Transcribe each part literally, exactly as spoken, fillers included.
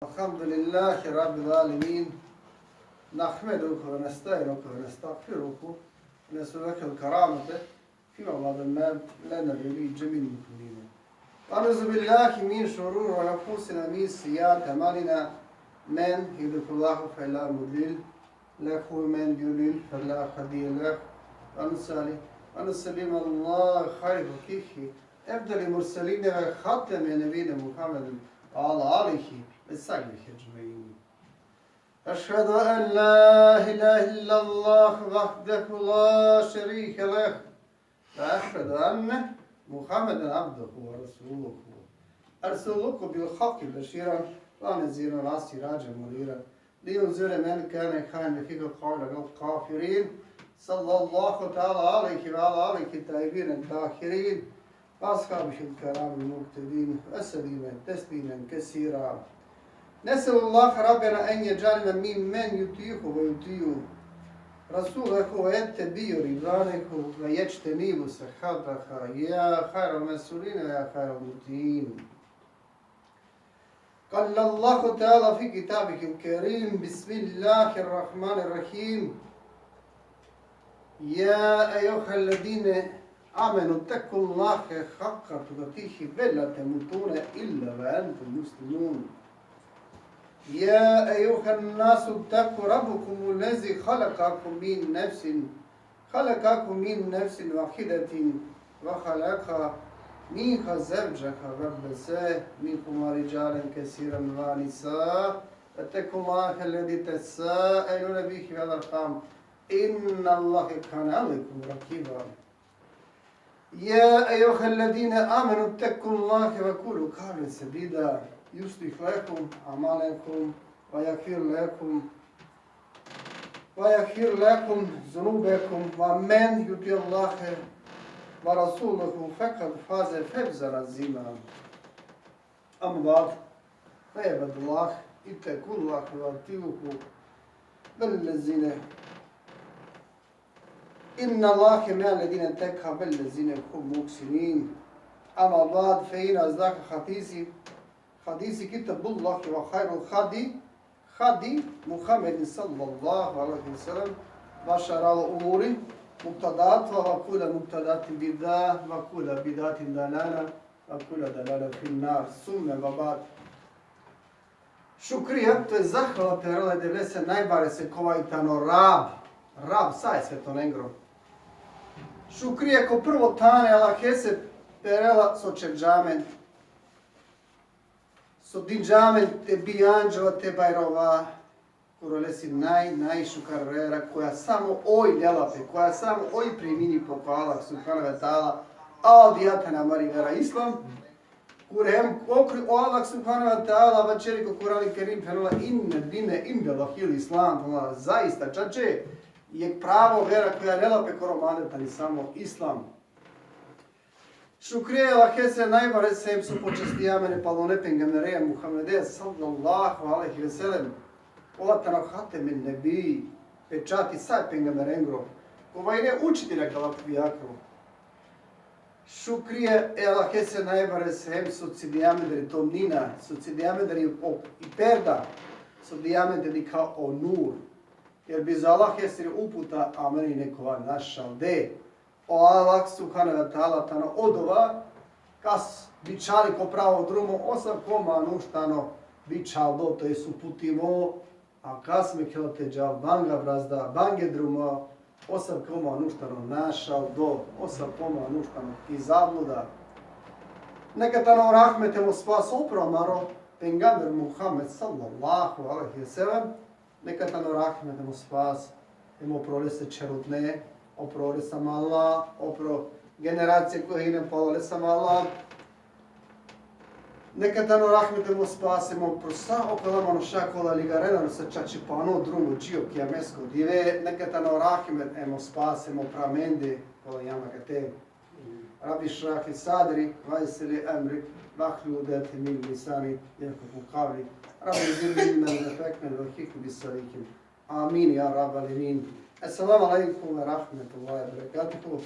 الحمد لله رب العالمين. نحمده ونستعينه ونستغفره، ونسأله الكرامة فيما بعد الموت لنا ولجميع المؤمنين. ونعوذ بالله من شرور أنفسنا ومن سيئات أعمالنا. من يهده الله فلا مضل له، ومن يضلل فلا هادي له. ونصلي ونسلم على خير خلقه، أفضل المرسلين وخاتم النبيين محمد وعلى آله وصحبه أجمعين. أشهد أن لا إله إلا الله وحده لا شريك له، وأشهد أن محمدا عبده ورسوله. أرسله بالحق بشيرا ونذيرا وسراجا منيرا، لينذر من كان حيا ويحق القول على الكافرين. صلى الله تعالى عليه وعلى آله الطيبين الطاهرين وأصحابه الكرام المهتدين وسلم تسليما كثيرا. نسأل الله ربنا أن يجعلنا ممن يطيعه ويطيع رسوله ويتبع رضوانه ويجتنب سخطه. يا خير المسؤولين ويا خير المطيعين. قال الله تعالى في كتابه الكريم: بسم الله الرحمن الرحيم. يا أيها الذين آمنوا اتقوا الله حق تقاته ولا تموتن إلا وأنتم مسلمون. يا أيها الناس اتقوا ربكم الذي خلقكم من نفس خلقكم من نفس واحدة وخلق منها زوجها وبث منهما رجالا كثيرا ونساء، واتقوا الله الذي تساءلون به والأرحام، إن الله كان عليكم رقيبا. يا أيها الذين آمنوا اتقوا الله وقولوا قولا سديدا يصلح لكم أعمالكم ويغفر لكم ويغفر لكم ذنوبكم، ومن يطع الله ورسوله فقد فاز فوزا عظيما. أما بعد، فيا عباد الله، اتقوا الله وأطيعوه، والذين، إن الله مع الذين اتقوا والذين هم محسنون. أما بعد، فإن أصدق الحديث حديث كتاب الله، وخير الهدي هدي محمد صلى الله عليه وسلم، وشر الأمور محدثاتها، وكل محدثة بدعة، وكل بدعة ضلالة، وكل ضلالة في النار. ثم وبعد. Šukrija, to je zahvala, perela e Devlese najbarese, kova i tano Rab, Rab sa e svetonengro. Šukrija ko prvo tane Allahese perela so čerđa amen, so dinđa amen te bijanđova, te bajrova, kuri lesi naj, najšukar vera, koja samo oj lela pe, koja samo oj primini po ko Allah subhanehu ve teala, a odija tani amari vera Islam, kuri hem okri o Allah subhanehu ve teala vaćeri ko Kur'ani Kerim, phenela: إن الدين عند الله الإسلام, phenela, zaista, čače, jek pravo vera koja lela pe koro mande tani samo Islam. Šukrija e Allahese najbarese hem so počastija amen e palone pejgambereja Muhammede sallallahu alejhi ve sellem. Ova tano hatemen nebi, pečati sa e pejgamberengro, kova ine učitelj akala dunjakro. Šukrija e Allahese najbarese hem so cidija amendari tomnina, so cidija amendari o, i perda, so dija amen te dikha o nur. Jer bizo Allahesiri uputa amen ine kova našalde. O Allah subhanehu ve teala tano odova kas bičhali ko pravo drumo, osavko manuš tano bičhaldo, to jest uputivo, a kas mekhela te džal banga brazda, bange drumo, osavko manuš tano našaldo, osavko manuš tano ki zabluda. Neka tano rahmet hem o spas opro amaro pejgamber Muhammed sallallahu alejhi ve sellem, neka tano rahmet hem o spas hem opro lese čherutne, opro lesa mala, opro generacija koja ine palo lesa mala. Neka tano rahmet hem o spas hem opro sa okola manuša kola ligarena sa čačipano drumo dži o kijamesko dive. Neka tano rahmet hem o spas hem opro amende kola jam akate. رب اشرح لي صدري ويسر لي أمري واحلل عقدة من لساني يفقهوا قولي. رب زدني علما وفهما وألحقني بالصالحين. آمين يا رب العالمين. السلام عليكم ورحمة الله وبركاته.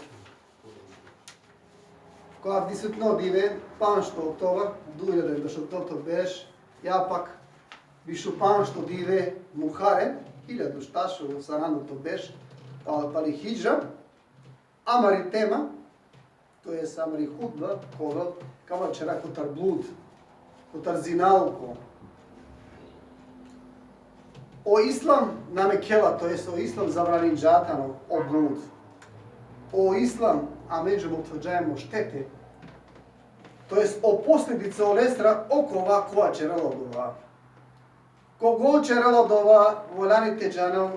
Ko avdisutno dive, panšto oktobar, duj hiljada dešutoto berš, ja pak Biš u pandžto dive Muharem, hiljadu štar sto saranda u berš, pa, pali hidžra, amari tema, to jest amari hutba, ka ovel, ka vaćera kotar blud, kotar zinalko. O Islam na mekhela, to jest o Islam zabraninđa tano o blud. O Islam amenđe mothođa hem o štete, to jest o posledica olesra okova kova ćerela odova. Kogod ćerela odova, valjani te džanel,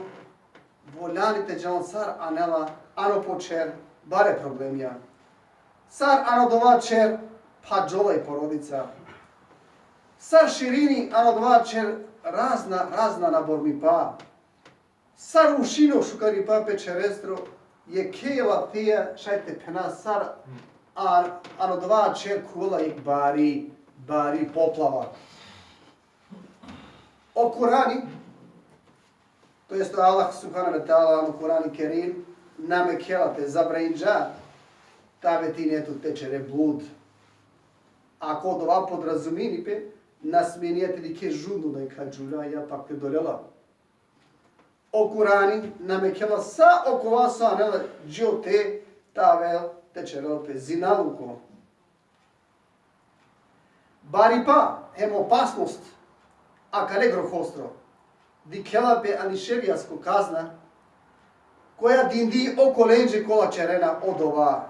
valjani te džanel sar anela ano po ćher bare problemija. Sar ano odova ćher phađola i porodica. Sar širini ano odova ćher razna, razna nabormipa. Sar rušini o šukaripa pe ćherestro, jekhe lafeja šaj te phena sar a, ano odova ćher khuvela jekh bari, bari poplava. O Kurani, to jest o Allah subhanehu ve teala ano Kurani Kerim, na mekhela pe, zabraninđa te ave tine tut te ćere blud. Ako odova podrazumini pe, na smenija te dikhe žudno da i ka džuvlja, ja pak te dolela. O Kurani na mekhela sa okova so anela dži o te te avel te ćerel pe zinaluko. Baripa hem opasnost akale grohostro dikhela pe ani šerijasko kazna, koja dindi okolenđe kola ćerena odova.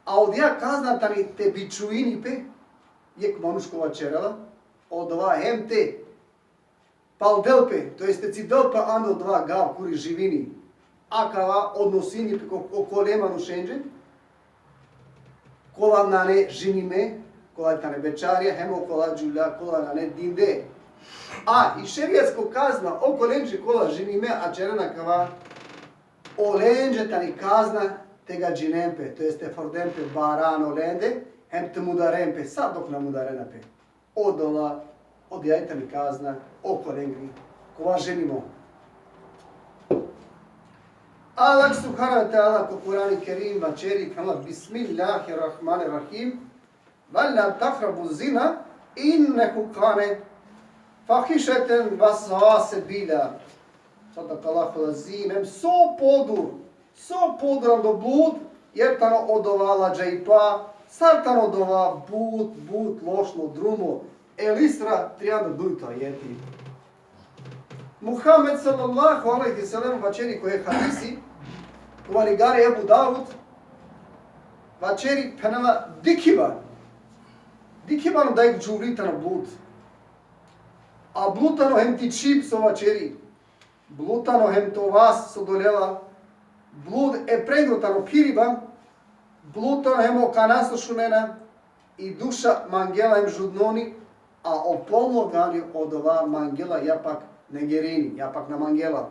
A odija kazna tani te bičuini pe jekh manuš kova ćerela odova hem te paldel pe, to jest te cidel pe ano odova gav kuri živini. Akava odnosini pe ko, okole manušenđe kola nane ženime, kola tane bečarja, hem okola džuvlja kola nane dinde. A i šerijasko kazna okolenđe kola ženime a ćerena kava, olenđe tani kazna te gadžinen pe, to jest te frdin pe bara ano lende, hem te mudaren pe, sa dok na mudarena pe. Odola, odija i tani kazna okolengri kova ženimo. Allah subhanehu ve teala ko Kurani Kerim vaćeri, phenela: Bismillahirrahmanirrahim. Ve la takrabu zina, innehu kane fahişeten ve sa'a sebila. Sadakallahul azim. Hem so podur, so podur ando blud, jer tano odova ladžajipa, sar tano odova but, but lošno drumo. El-Isra, trianda dujto ajeti. Muhammed sallallahu alejhi ve sellem vaćeri ko jekh hadisi, kova ligari Ebu Davud, vaćeri, phenela: Dikhiba, dikhiba ano da jekh džuvli tano blud. A blud tano hem ti čhib so vaćeri, blud tano hem to vas so dolela, blud e prengro tano phiriba, blud tano hem o kana so šunena, i duša mangela hem žudnoni, a o polno gani odova mangela, ja pak negirini, ja pak na mangela.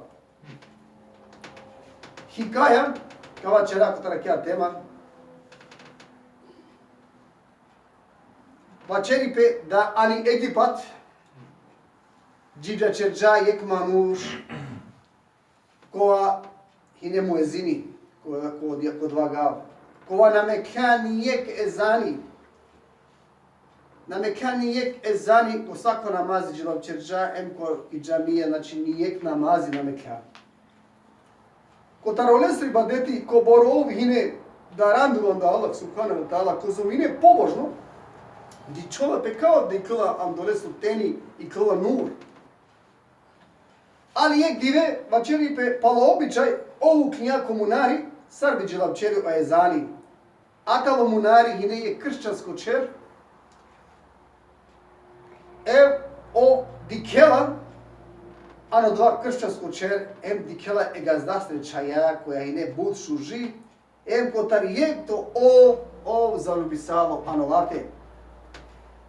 Hikaja, ka vaćera kotar akaja tema, vaćeri pe da ani Egipat dživđa ćerđa jekh manuš, kova hine muezini, kova, kova, kova odova gav, kova na mekha ni jekh ezani, na mekha ni jekh ezani, ko sako namazi džilab ćerđa, em ko i džamija, znači ni jekh namazi na mekha. Kotar olesro ibadeti, kobor ov hine darandulo ando Allah subhanehu ve teala, kozom hine pobožno, dičhola pe kao da ikljola ando leso teni, ikljola nur. Ali jekh dive, vaćeri pe, palo običaj, ov uklinja ko munari, sar bi džilab ćeri o ezani. Akalo munari hine jekh kršćansko ćher, em ov dikhela ano odova kršćansko ćher, em dikhela e gazdastre čhaja, koja hine but šuži, em kotar jekh to ov, ov zaljubisalo ano late.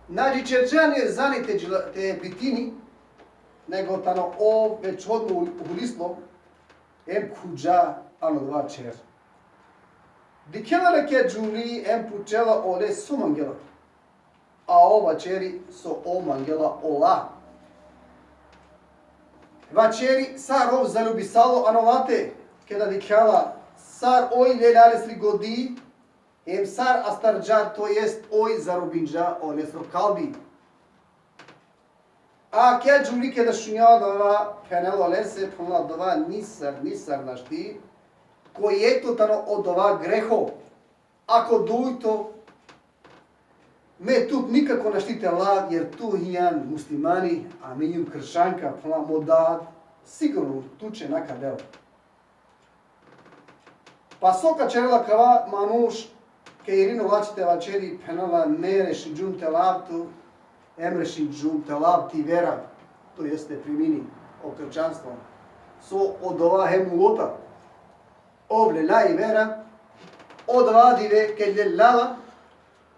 Na dživđa ćerđa ni ezani te džila-, te bitini, nego tano ov već odma hulislo, em khuvđa ano odova ćher. Dikhela le akaja džuvli, em pučela ole so mangela. A ov vaćeri so ov mangela ola. Vaćeri sar ov zaljubisalo ano late, keda dikhela sar oj lelja lesri godi, em sar astarđa, to jest oj zarobinđa olesro kalbi. A keda džuvli, keda šunđa odova, phenela lese, phenela: Odova nisar, nisar našti, ko jekto tano odova greho, a ko dujto, me tut nikako našti te lav, jer tu hijan muslimani, a me hijum kršćanka, phenela: Mo dad sigurno tuće na ka del. Pa so ka ćerel akava manuš, keda irino lačhe te vaćeri, phenela: Me rešinđum te lav tu, em rešinđum te lav ti vera, to jeste primini o kršćanstvo. So odova hem mulota. Ov lela i vera, odova dive keda lela,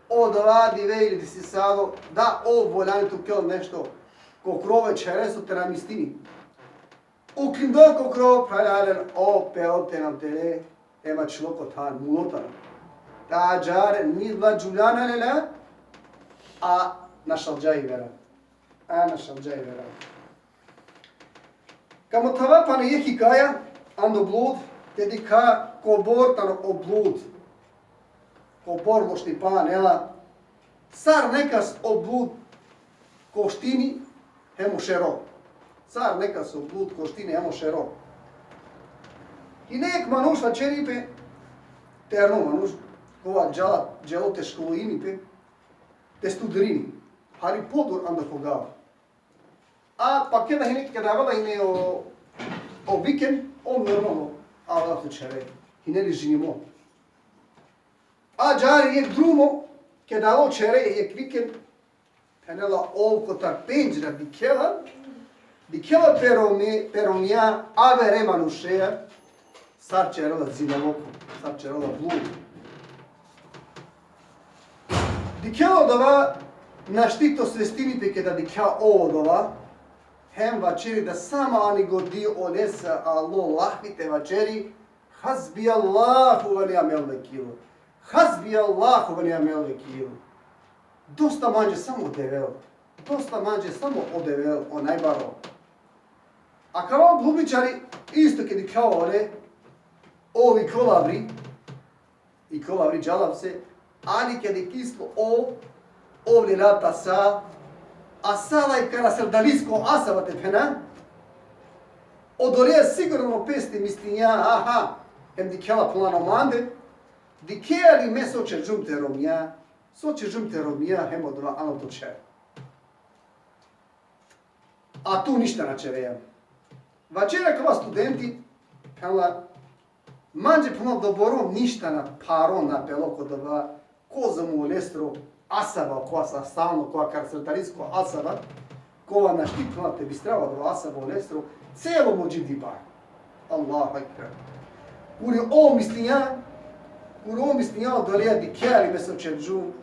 odova dive ili disisalo, da ov voljani te ukel nešto ko krov e čhere so te namistini. Uklindol ko krov, phralalen, ov pelo te namtere, em ačhilo ko than, mulo tano. Te ađahar ni la džuvlja na lela, a našalđa i vera. A našalđa i vera. Ka mothava pana jekh hikaja ando blud, te dikha kobor tano o blud. Kobor lošnipa anela, sar nekas o blud koštini hem o šero. Sar nekas o blud koštini hem o šero. Hine jekh manuš, vaćeri pe, terno manuš, kova džala, dželo te školujini pe, te studirini. Hari podur ando ko gav. A pa keda hine, keda avela hine o, o vikend, ov normalno avela ko čhere. Hine li ženimo. Ađahar jekh drumo, keda alo čhere jekh vikend, phenela, ov kotar pendžra dikhela, dikhela pe romnja, pe romnja avere manušeja, sar čerela zinaloko, sar čerela blud. Dikhela odova, našti te osvestini pe keda dikha ov odova, hem vaćeri da samo ani godi olese alo lahvi te vaćeri: Hasbijallahu ve ni'mel vekil. Hasbijallahu ve ni'mel vekil. Dosta manđe samo o Devel. Dosta manđe samo o Devel, o najbaro. Akava o bludničari isto keda dikha ole, ov iklola avri, iklola avri, džala pese, ali keda iklilo ov, ov lela tasa, a sa laj karasrdalisko asava te phena, odoleja sigurno peste mislinđa: Aha, hem dikhela phenela mande, dikhea li me so ćerđum te romnja, so ćerđum te romnja, hem odova ano to čher. A tu ništa na ćerea. Vaćeri akava studenti, phenela, manđe, phenela, doboro ništa na pharo na pelo ko dova, kozom olesro asava, kova sa stalno, kova karasrdalisko asava, kova našti, phenela, te bistrava dova asava olesro celo mo dživdiba. Allahu ekber. Kuri ov mislinđa, kuri ov mislinđa odoleja: Dikhea li me so ćerđum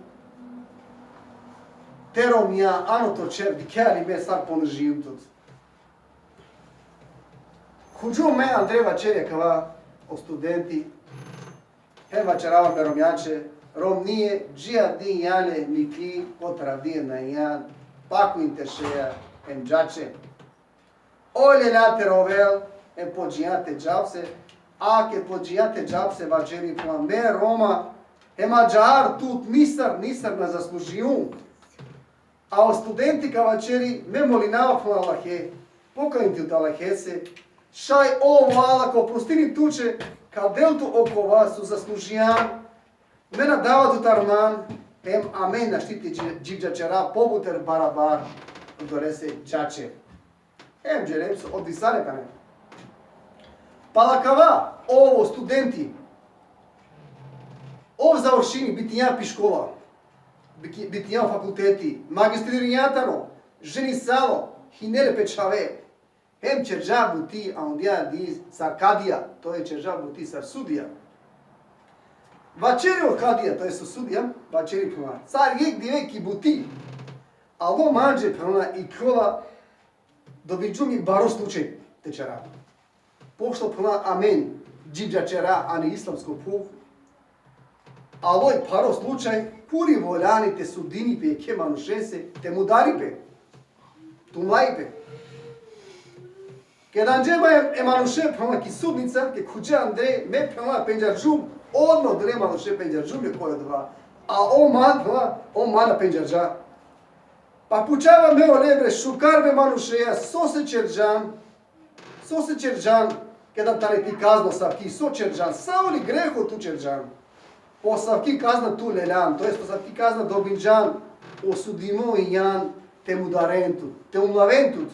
te romnja, ano to čher, dikhea li me sar ponižinđum tut. Khuđum me andre, vaćeri akava o studenti, hem vaćerava me romnjaće: Romnije, dži avdive jale nikli, kotar avdive na ijan, pakuin te šeja hem džaće. Ov lela te rovel, hem podžinđa te dža pese, a ked podžinđa te dža pese, vaćeri, phenela, me Roma, hem ađahar tut nisar, nisar na zaslužinđum. A o studenti ka vaćeri: Me molinava, phenela, Allahe, pokajin tut Allahese, šaj ov, o Allah, ka oprostini tuće, ka del tut okova so zaslužinđan, me na dava tutar man, hem amen našti te dži-, dživđaćera pobuter barabar, odolese džaće. Hem džele pese, odisale pana. Pala kava, ov o studenti, ov završini, bitinđa pi škola, biti-, bitinđa o fakulteti, magistririnđa tano, ženisalo, hine le pe čhave. Hem ćerđa buti, a undija di sar kadija, to je ćerđa buti sar sudija. Vaćeri o kadija, to je o sudija, vaćeri, phenela, sar jekh dive ki buti alo manđe, phenela, iklola, dobinđum jekh baro slučaj te ćera. Pošto, phenela, amen dživđaćera ani islamsko phuv, alo jekh baro slučaj, kuri voljani te sudini pe jekhe manušese, te mudari pe, tumlai pe. Keda anđe ma e, e manuše, phenela, ki sudnica, ked khuđe andre, me, phenela, pendžarđum, odma odole manuše pendžarđum, e, koj odova. A o man, phenela, o man na pendžarđa. Pa pučava me ole bre, šukar be manušeja, sose ćerđan, sose ćerđan, keda tane ti kazno savki, so ćerđan, sa oli greho tu ćerđan. Po savki kazna tu leljan, to jest po savki kazna dobinđan, osudimo injan te mudaren tut, te umlaven tut.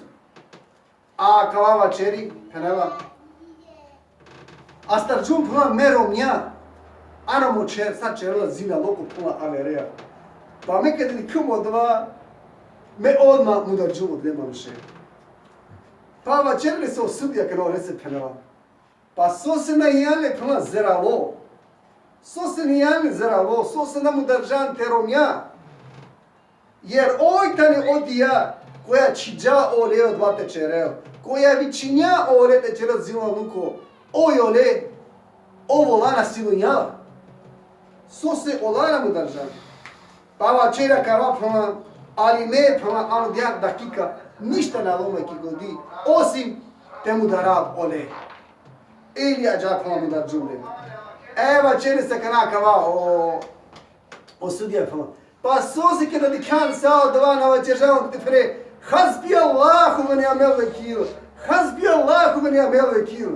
A kava vaćeri, phenela, astarđum phenela me romnja, ano mo ćer, sar ćerela zinaloko phenela averea. Pa me keda dikhum odova, me odma mudarđum odle manuše. Pa vaćeri lese o sudija, kana olese phenela. Pa sose na injan le phenela zeralo. Sose na injan le zeralo, sose na mudarđan te romnja. Jer oj tani odija koja ćidža ole odova te ćerel, koja vičinđa ole te ćerel zinaloko, oj ole, ov ola na silunđa. Sose ola na mudarđan. Pa vaćeri akava phenela, ali me phenela ano odija dakika ništa na loma ki godi, osim te mudarav ole. Ili adža phenela mudarđum le. E, vaćeri lese akana akava o, o sudija phenela. Pa sose keda dikhan sa odova na vaćerđan te pere, Hasbi Allahu ve ni'mel vekil. Hasbi Allahu ve ni'mel vekil.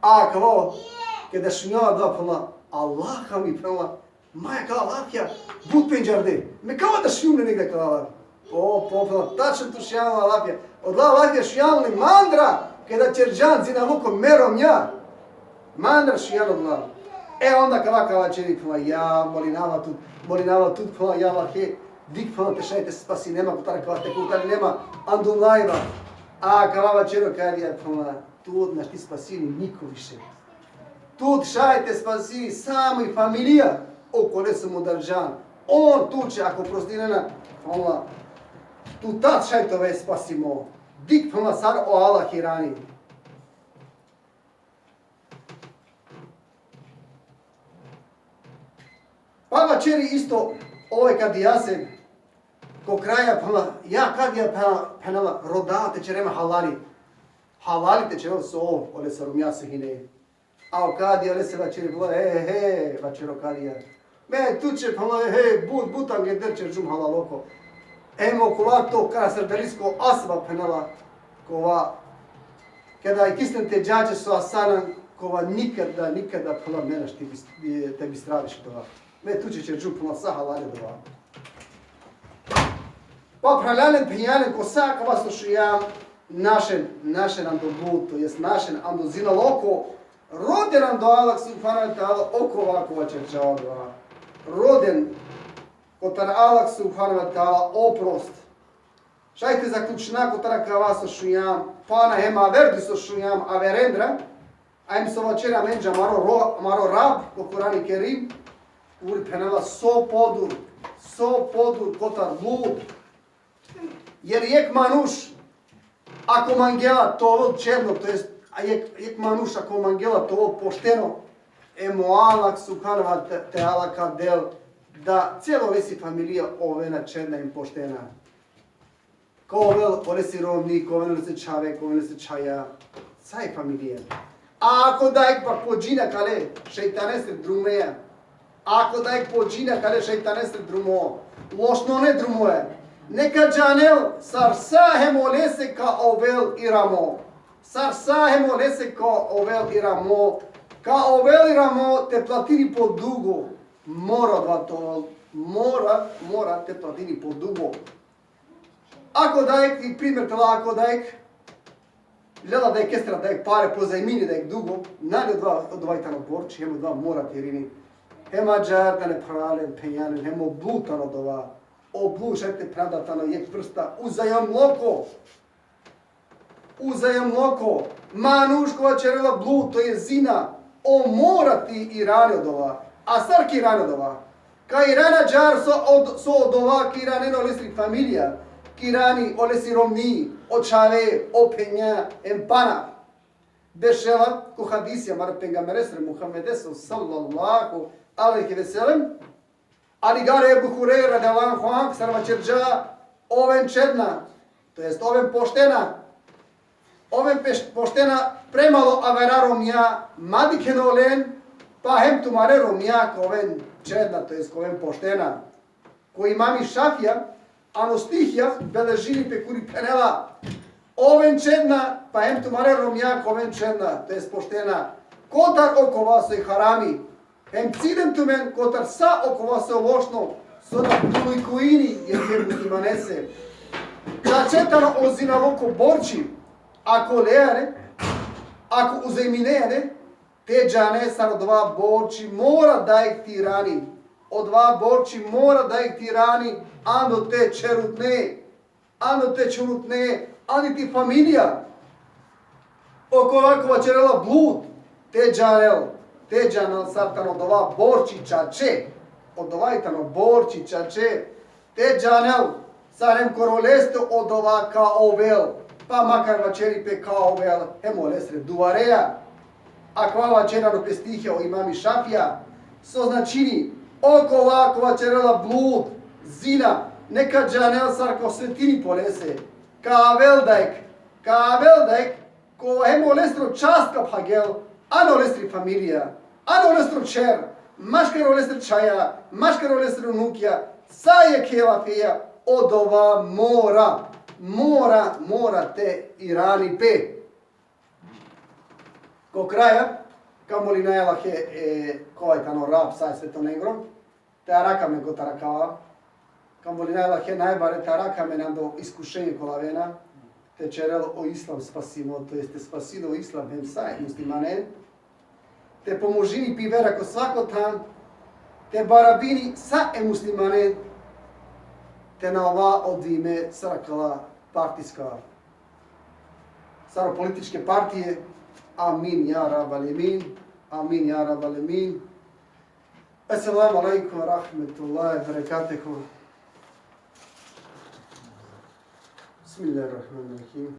A kava, keda šunđa odova phenela, Allah mi phenela, maja kala lafija but pendžarde. Me kava da šunđum negde kala lafija. Po, po, po, tačno tu šunđan lafija. Odla lafija šunđan le mandra, keda ćerđan zinaloko me romnja. Mandra šunđan odla. E, onda kava, kava ćeri phenela, ja, molinava tut, molinava tut phenela, ja Allahe, dikh phenela te šaj te spasinema, kotar kava te kurtarinema, andum lajba. A kava vaćeri o kadija phenela, tut našti spasini niko više. Tut šaj te spasini samo i familija okole so mudarđan. On tuće, ako prostinena, Allah, tu tad šaj te ove spasimo. Dikh phenela sar o Allah irani. Pa vaćeri isto ove kadijase, ko kraja phenela, ja kadija phenela, phenela, roda te ćerem halali. Halali te ćerel so, olese romnjase hine. A o kadija lese vaćeri, phenela, he, he, he, vaćeri o kadija. Me tuće phenela, he, but, but angeder ćerđum halaloko. Em okola to karaserdalisko asba phenela, kova, keda ikislen te džađe so asanan, kova nikada, nikada phenela me našti bis-, te bistraviš dova. Me tuće ćerđum phenela sa halali dova. Pa phralalen, phenjalen, ko sa kava so šunđam, našen, našen ando but, to jest našen ando zinaloko, roden ando Allah subhanahu ve teala okova kova ćerđa odova. Roden kotar Allah subhanahu ve teala oprost. Šaj te zaključna kotar kava so šunđam, pana hem aver di so šunđam averendra, a em so vaćeri amenđe amaro ro-, amaro Rab, ko Kurani Kerim, uri phenela so podur, so podur kotar blud. Jer jek manuš, ako mangela te ovel ćedno, to jest, a jek, jek manuš ako mangela te ovel pošteno, em o Allah subhanahu ve te-, teala ka del da celo lesi familija ovena ćedna em poštena. Ka ovel olesi romni, ka ovel olese čhave, ka ovel olese čhaja, sa i familija. A ako dajek pa pođini kale šejtanesre drumeja, ako dajek pođini kale šejtanesre drumo, lošnone drumoja, neka džanel sar sa hem olese ka ovel iramo. Sar sa hem olese ka ovel iramo. Ka ovel iramo te platini po dugo. Mora da to, mora, mora te platini po dugo. Ako dajek, i primer te la, ako dajek, lela dajekestar dajek pare, pozajmini dajek dugo, nane odova, odova i tano borči, hem odova mora te irini. Hem adžar tane phralen, phenjalen, hem o blud tano odova. O blud šaj te pravda tano jek vrsta uzajamloko. Uzajamloko. Manuš kova ćerela blud, to je zina, o mora te irani odova. A sar ka irani odova? Ka irani adžar so od-, so odova ka iranen olesri familija, ka irani olesi romni, o čhave, o phenja, em pana. Bešela ko hadisi amare pejgamberesre Muhammedesre sallallahu alejhi ve sellem, a ligari Ebu Hurejre radijallahu anhu, sar vaćerđa, oven ćedna, to jest oven poštena, oven peš-, poštena premalo avera romnja, ma dikhena olen, pa hem tumare romnja ka oven ćedna, to jest ka oven poštena. Ko imami Šafija, Ano stihija beležini pe kuri phenela: Oven čedna, pa hem tumare romnja ka oven čedna, to jest poštena, kotar okova soj harami. Hem cidem tumen kotar sa okova soj lošno, so na dolikujini jekhe muslimanese. Čače tano o zinaloko borči, ako leja le, ako uzajminea le, te džane sar odova borči mora dajek te irani. Odova borči mora dajek te irani, ando te čerutne, ando te čerutne, andi ti familija. Okova kova čerela blud, te džanel, te džanel sar tano odova borči čače. Odova i tano borči čače. Te džanel sar hem koro leste odova ka ovel, pa makar vaćeri pe ka ovel hem olesre duvareja. Akava vaćeri ano pe stihija o imami Šafija, so značini: okova kova čerela blud, zina, neka džanel sar ka osvetini pe olese, ka avel dajek, ka avel dajek, kova hem olestro čast ka phagel, ano olestri familija, ano olestro čher, maškar olestre čhaja, maškar olestre unukja, sa jekhe lafeja, odova mora, mora, mora te irani pe. Ko kraja, ka molinaja lahe, e, kova i tano Rab sa e svetonengro, te arakha amen kotar akava. Ka molinaja lahe najbare te arakha amen ando iskušenje kola avena, te čerel o islam spasimo, to jest te spasini o islam hem sa e muslimanen, te pomožini pi vera ko svako than, te barabini sa e muslimanen, te na ova odime sar akala partiska, sar o političke partije. Amin, ja Rabbal alemin. Amin, ja Rabbal alemin. Esselamu alejkum ve rahmetullahi ve berekatuhu. Bismillahirrahmanirrahim.